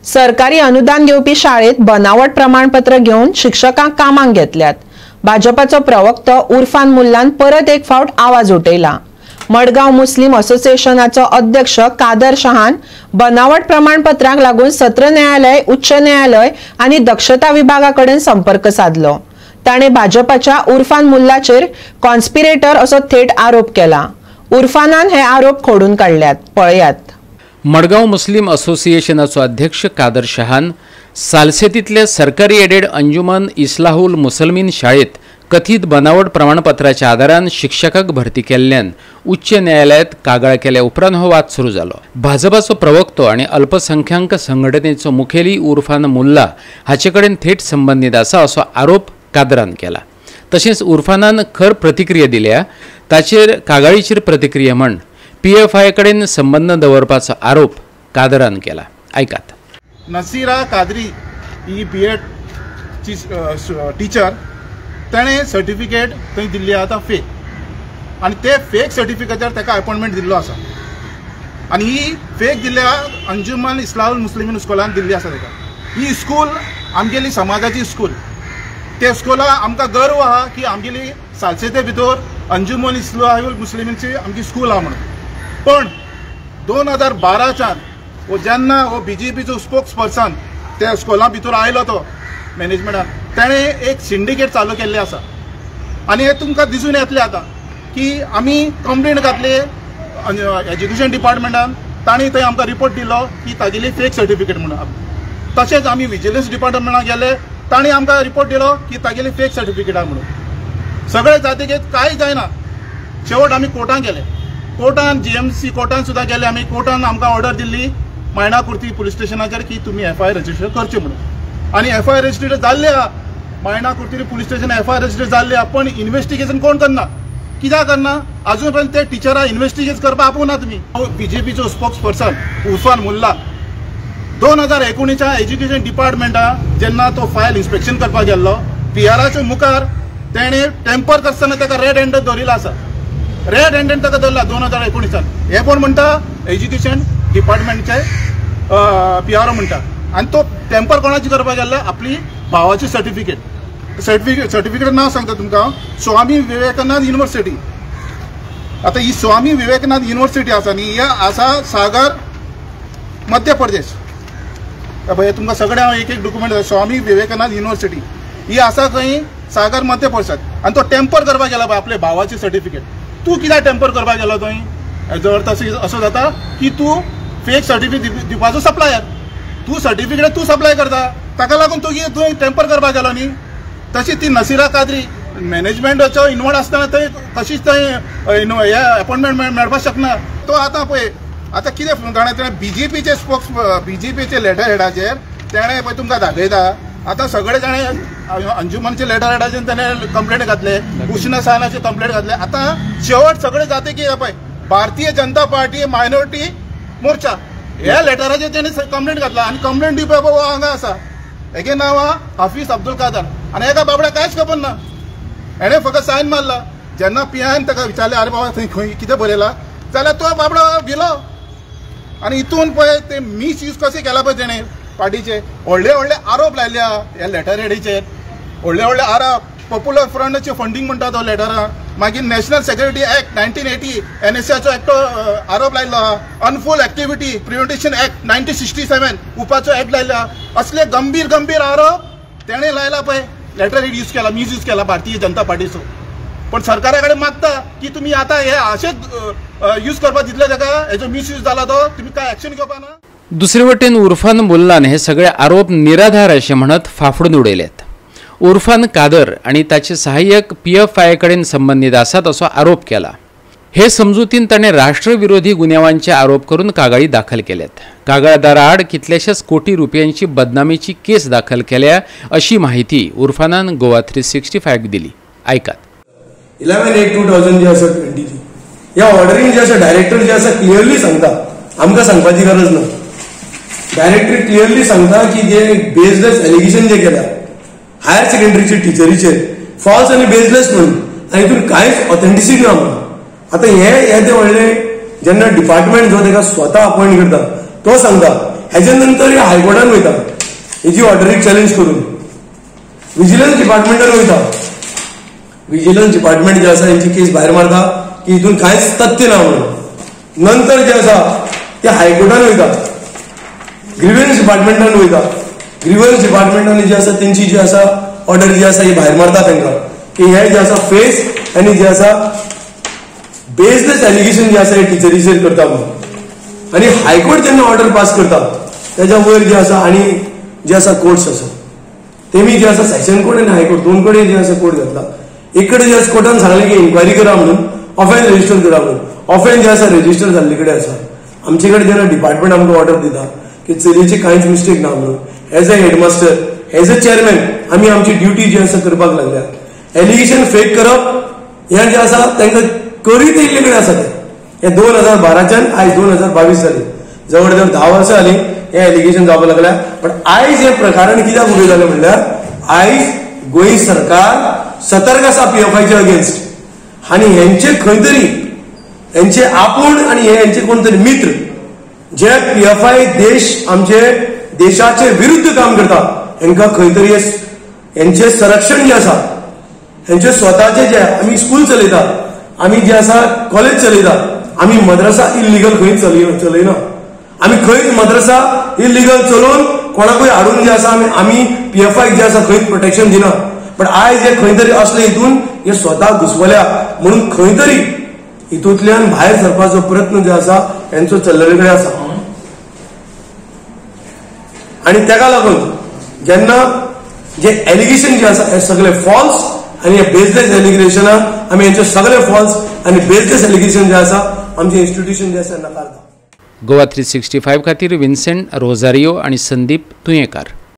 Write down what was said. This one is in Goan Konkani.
सरकारी अनुदान घेवपी शाळेत बनावट प्रमाणपत्र घेवन शिक्षकांक कामाक घेतल्यात. भाजपाचो प्रवक्तो उर्फान मुल्लान परत एक फावट आवाज उठयला. मडगांव मुस्लिम असोसिएशनाचो अध्यक्ष कादर शहान बनावट प्रमाणपत्रांक लागून सत्र न्यायालय, उच्च न्यायालय आनी दक्षता विभागा कडेन संपर्क साधलो. ताणें भाजपाच्या उर्फान मुल्लाचेर कॉन्स्पिरेटर असो थेट आरोप केला. उर्फानान हे आरोप खोडून काडल्यात. पळयात. मडगांव मुस्लिम असोसिएशनाचो अध्यक्ष कादर शहान सालसेतीतले सरकारी एडेड अंजुमन इस्लाहुल मुसलमीन शाळेत कथीत बनावट प्रमाणपत्राच्या आदारान शिक्षकाक भरती केल्ल्यान उच्च न्यायालयात कागाळ केल्या उपरांत हो वाद सुरू जालो. भाजपाचो प्रवक्तो आनी अल्पसंख्याक संघटनेचो मुखेली उर्फान मुल्ला हाचे कडेन थेट संबंदीत आसा असो आरोप कादरान केला. तशेंच उर्फानान खर प्रतिक्रिया दिल्या. ताचेर कागाळीचेर प्रतिक्रिया म्हण पीएफआय कडेन संबंद दवरपाचो आरोप कादरान केला. आयकात. नसीरा कादरी ही बी एड ची टिचर, ताणें सर्टिफिकेट थंय दिल्ली आतां फेक, आनी ते फेक सर्टिफिकेटार ताका अपॉयंटमेंट दिल्लो आसा. आनी ही फेक दिल्ल्या अंजुमन इस्लाहुल मुस्लिमीन स्कुलान दिल्ली आसा ताका. ही स्कूल आमगेली समाजाची स्कूल. ते स्कुला आमकां गर्व आहा की आमगेली सालसेते भितर अंजुमन इस्लाहुल मुस्लिमींची आमची स्कूल आहा म्हणून. पण 2012च्यान वो जेन्ना हो बीजेपीचो स्पोक्स पर्सन त्या स्कुला भितर आयलो तो मॅनेजमेंटान, ताणें एक सिंडिकेट चालू केल्लें आसा. आनी हें तुमकां दिसून येतलें आतां की आमी कंप्लेन घातली एज्युकेशन डिपार्टमेंटान, तांणी थंय आमकां रिपोर्ट दिलो की तागेली फेक सर्टिफिकेट म्हणून. तशेंच आमी विजिलन्स डिपार्टमेंटान गेले, तांणी आमकां रिपोर्ट दिलो की तागेली फेक सर्टिफिकेट आहा म्हणून. सगळे जातकीर कांय जायना, शेवट आमी कोर्टान गेले. कोर्टान जीएमसी कोर्टान सुद्दां गेले आमी. कोर्टान आमकां ऑर्डर दिल्ली मायणा कुर्ती पुलीस स्टेशनाचेर की तुमी एफआयआर रजिस्टर करचे म्हणून. आनी एफआयआर रजिस्टर जाल्ले आहा, Maina Curtorim police station FIR register जाल्ले आहा, पण इन्व्हेस्टिगेशन कोण करना, कित्याक करना अजून पर्यंत ते टिचरां इन्व्हेस्टिगेट करपाक आपोवना तुमी. बीजेपीचो स्पोक्स पर्सन उर्फान मुल्ला 2019 एज्युकेशन डिपार्टमेंटान जेन्ना तो फायल इन्स्पेक्शन करपाक गेल्लो, पीआराच्या मुखार तेणें टेम्पर करतना ताका रेड हँडेड धरिल्लो आसा. रेड हँडेड ताका धरला 2019. हे कोण म्हणटा? एज्युकेशन डिपार्टमेंटचे पीआरओ म्हणटा. आनी तो टेम्पर कोणाची करपाक गेल्लो? आपली भावाची सर्टिफिकेट. सर्टिफिकेट नांव सांगता तुमकां, स्वामी विवेकानंद युनिवर्सिटी. आतां ही स्वामी विवेकानंद युनिवर्सिटी आसा न्ही, ही आसा सागर, मध्य प्रदेश. पळय तुमकां सगळें हांव एक एक डॉक्युमेंट. स्वामी विवेकानंद युनिवर्सिटी ही आसा खंय? सागर, मध्य प्रदेशात. आनी तो टेम्पर करपाक गेला पळय आपले भावाची सर्टिफिकेट. तूं कित्याक टेम्पर करपाक गेलो थंय? हेजो अर्थ असो जाता की तूं फेक सर्टिफिकेट दिवपाचो सप्लायर, तूं सर्टिफिकेट तूं सप्लाय करता, ताका लागून तुवें टेम्पर करपाक गेलो न्ही. तशी ती नसीरा कादरी मॅनेजमेंटाचो इन्वॉल्व आसतना थंय कशीच थंय हे अपॉयंटमेंट मेळपाक शकना. तो आतां पळय आतां कितें जाणा, तेणें बीजेपीचे स्पोक्स बीजेपीचे लेटर हेडाचेर तेणें पळय तुमकां दाखयता. आतां सगळे जाणें अंजुमनचे लेटर हेडाचेर तेणें कंप्लेंट घातले, उष्ण सानाचे कंप्लेंट घातले. आतां शेवट सगळे जाते की पळय भारतीय जनता पार्टी मायनॉरिटी मोर्चा ह्या लेटराचेर तेणें कंप्लेंट घातला. आनी कंप्लेंट दिवपा बाबा हांगा आसा, हेगे नांव आहा हाफीज अब्दुल कादर. आनी एका बाबड्याक कांयच खबर ना, हेणें फकत सायन मारला. जेन्ना पीआयन ताका विचारलें आरे बाबा थंय खंय कितें बरयला, जाल्यार तो बाबडो भिलो. आनी हितून पळय ते मिस यूज कशें केला पळय तेणें पार्टीचे. व्हडले व्हडले आरोप लायले ह्या लेटर हेडीचेर, व्हडले व्हडले आरोप. पॉप्युलर फ्रंटाचे फंडींग म्हणटा तो लेटरां, मागीर नॅशनल सेक्युरिटी एक्ट 1980 एनएसएचो एक्टो आरोप लायलो आहा, अनफुल एक्टिविटी प्रिव्हेंटेशन एक्ट 1967 उपाचो एक्ट लायलो आहा. असले गंभीर गंभीर आरोप तेणें लायला पळय. लेटर हेड यूज केला, मिस यूज केला भारतीय जनता पार्टीचो. पण सरकारा कडेन मागता की तुमी आतां हे अशेंच यूज करपाक दितले ताका, हेजो मिसयूज जाला तो तुमी काय एक्शन घेवपा ना. दुसरे वटेन उर्फान मुल्लान हे सगळे आरोप निराधार अशें म्हणत फाफडून उडयल्यात. उर्फान कादर आनी ताचे सहाय्यक पीएफआय कडेन संबंदीत आसात असो आरोप केला. हे समजुतीन ताणें राष्ट्रविरोधी गुन्यांवांचे आरोप करून कागाळी दाखल केल्यात. कागाळदारा आड कितल्याशाच कोटी रुपयांची बदनामीची केस दाखल केल्या अशी माहिती उर्फानान गोवा 365 दिली. आयकात. 11/8/2000 जे आसा 20 ह्या ऑर्डरीन जे आसा डायरेक्टर जे आसा क्लियरली सांगता, आमकां सांगपाची गरज ना. डायरेक्टर क्लियरली सांगता की जे बेजलेस एलिगेशन जे केल्या हायर सेकंडरीचे टिचरीचेर फॉल्स आनी बेजलेस म्हणून, आनी हितून कांयच ऑथेंटिसिटी ना म्हणून. आतां हे ते व्हडले जेन्ना डिपार्टमेंट जो ताका स्वता अपॉयंट करता तो सांगता हेजे नंतर हे हायकोर्टान वयता हेजी ऑर्डरीक चॅलेंज करून विजिलन्स डिपार्टमेंटान वयता. विजिलन्स डिपार्टमेंट जे आसा हेंची केस भायर मारता की हितून कांयच तथ्य ना म्हणून. नंतर जे आसा ते हायकोर्टान वयता, ग्रिव्हन्स डिपार्टमेंटान वयता. ग्रिव्हन्स डिपार्टमेंटान जे आसा तेंची जी आसा ऑर्डर जी आसा ही भायर मारता तांकां की हे जे आसा फेस आनी जे आसा बेसलेस एलिगेशन जे आसा हे टिचरीचेर करता म्हणून. आनी हायकोर्ट जेन्ना ऑर्डर पास करता तेज्या वयर जे आसा आनी जे आसा कोर्ट्स आसा तेमी जे आसा सेशन कोर्ट आनी हायकोर्ट दोन कडेन जे आसा कोर्ट घातला. एक कडेन जे आसा कोर्टान सांगलें की इन्क्वायरी करा म्हणून, ऑफेन्स रजिस्टर करा म्हणून. ऑफेन्स जे आसा रजिस्टर जाल्ले कडेन आसा. आमचे कडेन जेन्ना डिपार्टमेंट आमकां ऑर्डर दिता की चलयेची कांयच मिस्टेक ना म्हणून, as a headmaster as a chairman आमी आमची ड्युटी जी आसा करपाक लागल्या. एलिगेशन फेक करप हें जें आसा तांकां करीत येयल्ले कडेन आसा. ते हे 2012च्यान आयज 2022 जाले, जवळ जवळ 10 वर्सां जालीं हे एलिगेशन जावपाक लागल्या. पण आयज हे प्रकरण कित्याक उबें जालें म्हणल्यार आयज गोंय सरकार सतर्क आसा पीएफआयच्या अगेन्स्ट आनी हेंचे खंय तरी हेंचे आपूण आनी हे हेंचे कोण तरी मित्र जे पीएफआय देश आमचे देशाचे विरुद्ध काम करता हेंकां खंय तरी हेंचे संरक्षण जे आसा हेंचे स्वताचे जे आमी स्कूल चलयता, आमी जे आसा कॉलेज चलयता, आमी मद्रसा इलिगल खंय चलयना. आमी खंयच मद्रसा इलिगल चलोवन कोणाकूय हाडून जे आसा आमी पीएफआय जे आसा खंयच प्रोटेक्शन दिना. पण आयज हे खंय तरी असले हितून हे स्वता घुसवल्या म्हणून खंय तरी हितूंतल्यान भायर सरपाचो प्रयत्न जे आसा हेंचो चल्लेले कडेन आसा. आनी तेका लागून जेन्ना जे एलिगेशन जे आसा हे सगळे फॉल्स आनी हे बेसलेस एलिगेशनां आमी हेंचे सगळे फॉल्स आनी बेसलेस एलिगेशन जे आसा आमचे इन्स्टिट्यूशन जे आसा नकारता. गोवा 365 खातीर विन्सेंट रोजारियो आनी संदीप तुयेंकार.